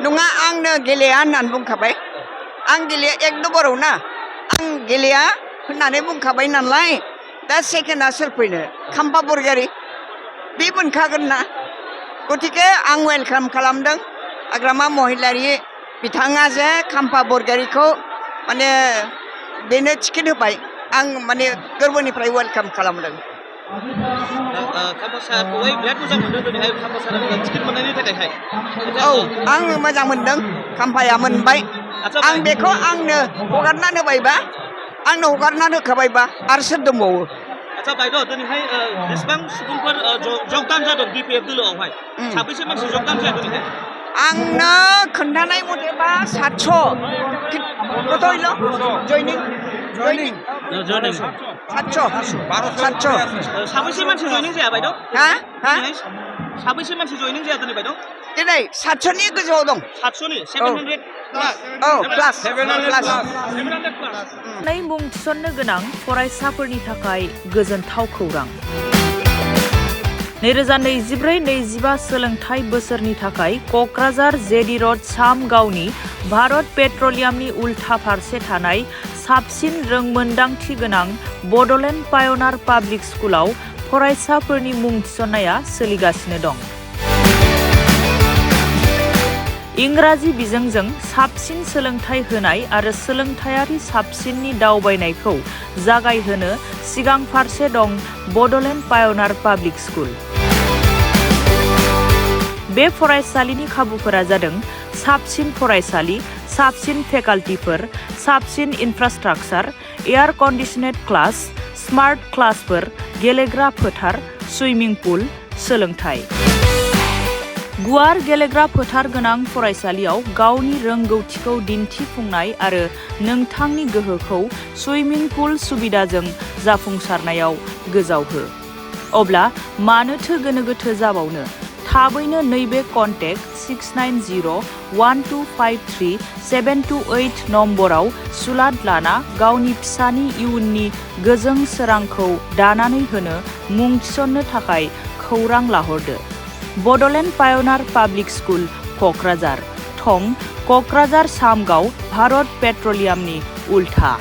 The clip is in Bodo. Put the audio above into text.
नङा आंनो गेलेया होननानै बुंखाबाय आं गेलेया एक नम्बराव ना आं गेलेया होननानै बुंखाबाय नालाय दा सेकेन्डआ सोर फैनो खाम्फा बरगयारी बे मोनखागोन ना गतिके आं वेलकाम खालामदों हाग्रामा महिलारि बिथाङा जे खाम्फा बरगयारीखौ माने बेनो टिकेट होबाय आं माने गोरबोनिफ्राय वेलकाम खालामदों खाम्फा सारखौहाय बिराद मोजां मोनदों दिनैहाय खाम्फा सारा टिकेट मोननायनि थाखायहाय औ आं मोजां मोनदों खाम्फाया मोनबाय आं बेखौ आंनो हगारनानै होबायबा आंनो हगारनानै होखाबायबा आरो सोर दंबावो आच्छा बायद' दिनैहाय बेसेबां सुबुंफोर जगदान जादों बिपिएफ दोलोआवहाय साबैसे मानसि जगदान जाया दिनैहाय आंनो खोन्थानाय मथेबा 700 कत हইল जयनिं 700 साबैसे मानसि जयनिं जाया बायद' हा साबैसे मानसि जयनिं जाया दिनै बायद' दिनै 700नि गोजौआव दं 700नि 700 औ प्लास नै मुं थिसननो गोनां फरायसाफोरनि थाखाय गोजोनथाव खौरां 2024-25 सोलोंथाइ बोसोरनि थाखाय क'क्राझार जेडी र'ड सामगावनि भारत पेट्रलियामनि उल्था फारसे थानाय साबसिन रोंमोन्दांथि गोनां बड'लेण्ड पाय'नार पाब्लिक स्कुलाव फरायसाफोरनि मुं थिसननाया सोलिगासिनो दं। इंराजि बिजोंजों साबसिन सोलोंथाइ होनाय आरो सोलोंथायारि साबसिननि दावबायनायखौ जागायहोनो सिगां फारसे दं बड'लेण्ड पाय'नार पाब्लिक स्कुल। बे फरायसालिनि खाबुफोरा जादों साबसिन फरायसालि, साबसिन फेकाल्टिफोर, साबसिन इनफ्रास्ट्राक्चार, एयार कन्डिशनेड क्लास, स्मार्ट क्लासफोर, गेलेग्रा फोथार, सुइमिं पुल, सोलोंथाइ। गुवार गेलेग्रा फोथार गोनां फरायसालियाव गावनि रोंगौथिखौ दिन्थिफुंनाय आरो नोंथांनि गोहोखौ सुइमिं पुल सुबिदाजों जाफुंसारनायाव गोजावहो। अब्ला मानोथो गोनो गोथो जाबावनो थाबैनो नैबे कन्टेक्ट 6901253728 नम्बराव सुलाद लाना गावनि फिसानि इयुननि गोजों सोरांखौ दानानै होनो मुं थिसननो थाखाय खौरां लाहरदो। बड'लेण्ड पाय'नार पाब्लिक स्कुल क'क्राझार थं क'क्राझार सामगाव भारत पेट्रलियामनि उल्था।